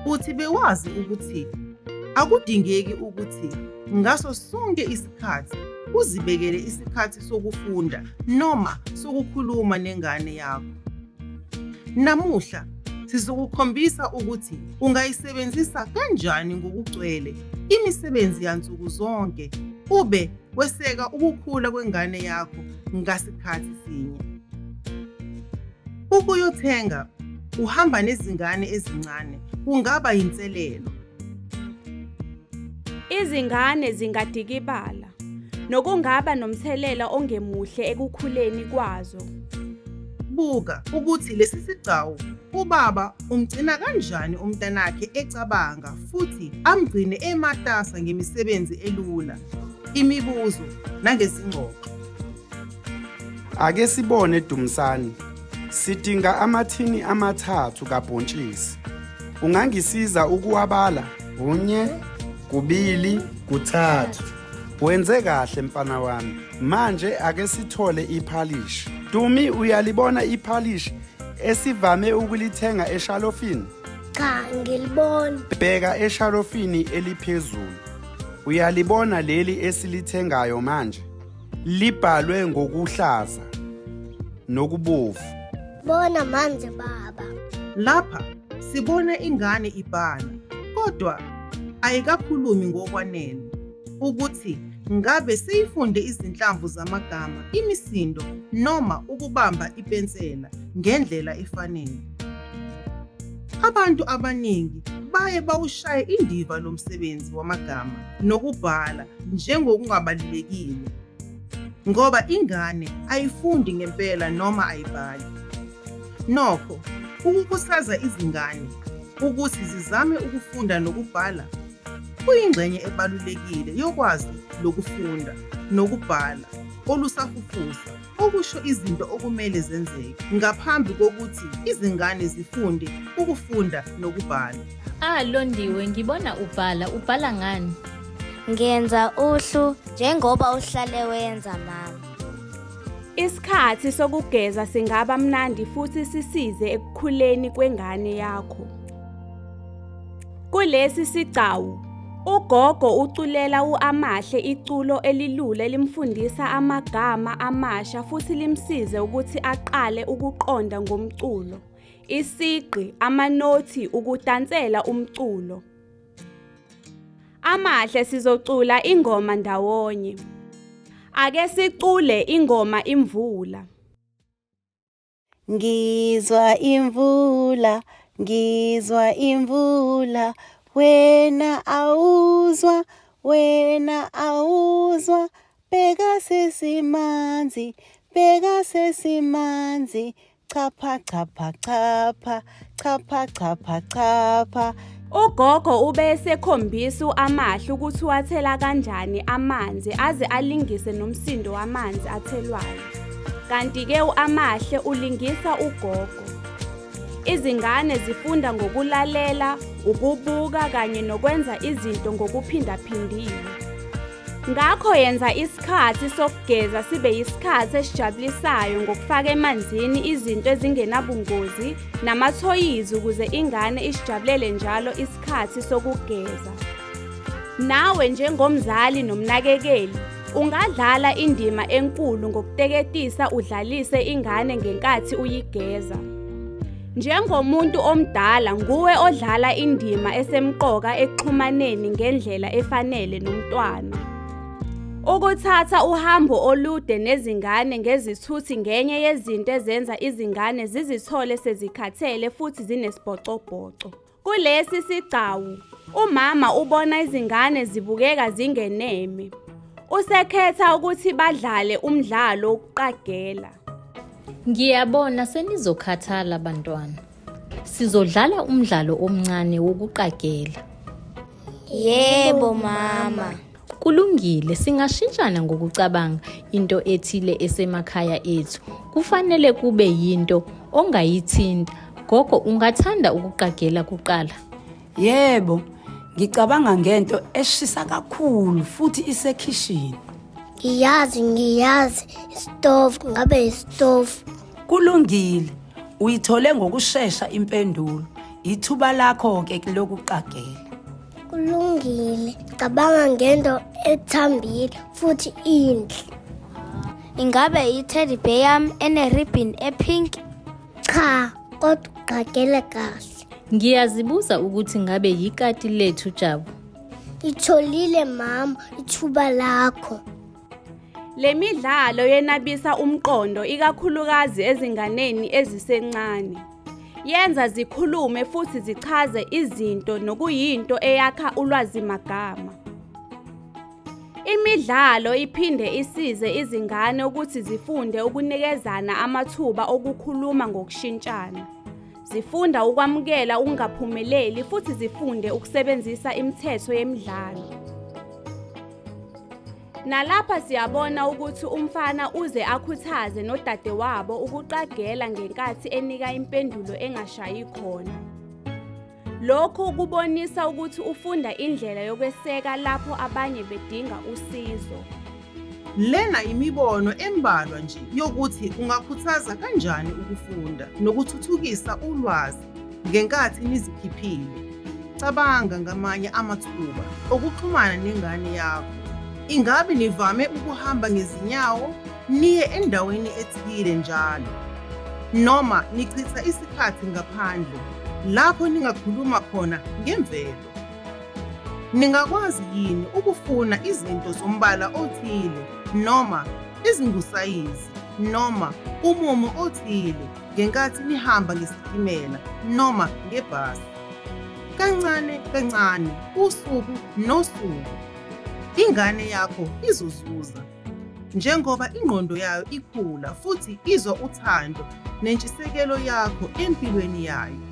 Uthi bewazi ukuthi akudingeki ukuthi ngaso sonke isikhathi uzibekele isikhathi sokufunda noma sokukhuluma nengane yakho. Namuhla sizokukhombisa ukuthi ungayisebenzisa kanjani ngokugcwele imisebenzi yansuku zonke ube weseka ukukhula kwengane yakho ngasikhathi sinye. Ukuyothenga uhamba nezingane ezincane kungaba yinselelo. Izingane zingadikibala, nokungaba nomthelela ongemuhle ekukhuleni kwazo. Buka ukuthi lesi sigcawu ubaba umgcina kanjani umntanakhe ecabanga futhi amgcine ematasa ngemisebenzi elula, imibuzo nangezingxoxo. Ake sibone Dumisani. Sidinga amathini amathathu kabhontshisi. Ungangisiza ukuwabala? 1, 2, 3. Wenze kahle mfana wami. Manje ake sithole iphalishi. Dumi uyalibona iphalishi esivame ukulithenga eshalofini? Cha, ngilibona. Bheka eshalofini eliphezulu. Uyalibona leli esilithengayo manje? Libhalwe ngokuhlaza nokubovu. Bona manje baba. Lapha sibona ingane ibhala kodwa ayikakhulumi ngokwanele ukuthi ngabe seyifunde izinhlamvu zamagama, imisindo noma ukubamba ipensela ngendlela efanele. Abantu abaningi baye bawushaye indiva lo msebenzi wamagama nokubhala njengokungabalulekile ngoba ingane ayifundi ngempela noma ayibhali. Nokho, ukukhuthaza izingane ukuthi zizame ukufunda nokubhala kuyingxenye ebalulekile yokwazi lokufunda nokubhala olusafufusa okusho izinto okumele zenzeke ngaphambi kokuthi izingane zifunde ukufunda nokubhala. Ah Londiwe, ngibona ubhala. Ubhala ngani? Ngenza uhlu njengoba uhlale wenza mama. Isikhathi sokugeza singaba mnandi futhi sisize ekukhuleni kwengane yakho. Kulesi sigcawu, ugogo uculela u-Amahle iculo elilula elimfundisa amagama amasha futhi limsize ukuthi aqale ukuqonda ngomculo, isigqi, amanothi, ukudansela umculo. Amahle sizocula ingoma ndawonye. Ake sicule ingoma imvula. Ngizwa imvula, ngizwa imvula, wena awuzwa, wena awuzwa, bheka sesimanzi, bheka sesimanzi, chapha chapha chapha, chapha chapha chapha. Ugogo ube esekhombisa u-Amahle ukuthi uwathela kanjani amanzi aze alingise nomsindo wamanzi athelwayo. Kanti-ke u-Amahle ulingisa ugogo. Izingane zifunda ngokulalela, ukubuka kanye nokwenza izinto ngokuphindaphindiwe. Ngakho yenza isikhathi sokugeza sibe yisikhathi esijabulisayo ngokufaka emanzini izinto ezingenabungozi namathoyizi ukuze ingane isijabulele njalo isikhathi sokugeza. Nawe njengomzali nomnakekeli ungadlala indima enkulu ngokuteketisa udlalise ingane ngenkathi uyigeza. Njengomuntu omdala nguwe odlala indima esemqoka ekuxhumaneni ngendlela efanele nomntwana. Ukuthatha uhambo olude nezingane ngezithuthi ngenye yezinto ezenza izingane zizithole sezikhathele futhi zinesibhocobhoco. Kulesi sigcawu, umama ubona izingane zibukeka zingeneme. Usekhetha ukuthi badlale umdlalo wokuqagela. Ngiyabona senizokhathala bantwana. Sizodlala umdlalo omncane wokuqagela. Yebo mama. Kulungile, singashintshana ngokucabanga into ethile esemakhaya ethu. Kufanele kube yinto ongayithinta. Gogo, ungathanda ukuqagela kuqala? Yebo, ngicabanga ngento eshisa kakhulu futhi isekhishini. Ngiyazi ngiyazi isitofu ngabe isitofu. Kulungile, uyithole ngokushesha impendulo. Ithuba lakho-ke lokuqagela. Kulungile. Cabanga ngento ethambile futhi inhle. Ingabe i-teddy bear yami ene-ribbon e-pink? Cha, kodwa uqagele kahle. Ngiyazibuza ukuthi ngabe yikati lethu Jabu. Itholile mama ithuba lakho. Le midlalo yenabisa umqondo ikakhulukazi ezinganeni ezisencane. Yenza zikhulume futhi zichaze izinto nokuyinto eyakha ulwazimagama. Imidlalo iphinde isize izingane ukuthi zifunde ukunikezana amathuba okukhuluma ngokushintshana. Zifunda ukwamukela ukungaphumeleli futhi zifunde ukusebenzisa imithetho yemidlalo. Nalapha siyabona ukuthi umfana uze akhuthaze nodadewabo ukuqagela ngenkathi enika impendulo engashayi khona. Lokhu kubonisa ukuthi ufunda indlela yokweseka lapho abanye bedinga usizo. Lena imibono embalwa nje yokuthi ungakhuthaza kanjani ukufunda nokuthuthukisa ulwazi ngenkathi nizikhiphile. Cabanga ngamanye amathuba okuxhumana nengane yakho. Ingabe nivame ukuhamba ngezinyawo niye endaweni ethile njalo? Noma nichitha isikhathi ngaphandle lapho ningakhuluma khona ngemvelo? Ningakwazi yini ukufuna izinto zombala othile noma ezingusayizi noma umumo othile ngenkathi nihamba ngesitimela noma ngebhasi? Kancane kancane, usuku nosuku, ingane yakho izozuza njengoba ingqondo yayo ikhula futhi izwa uthando nentshisekelo yakho empilweni yayo.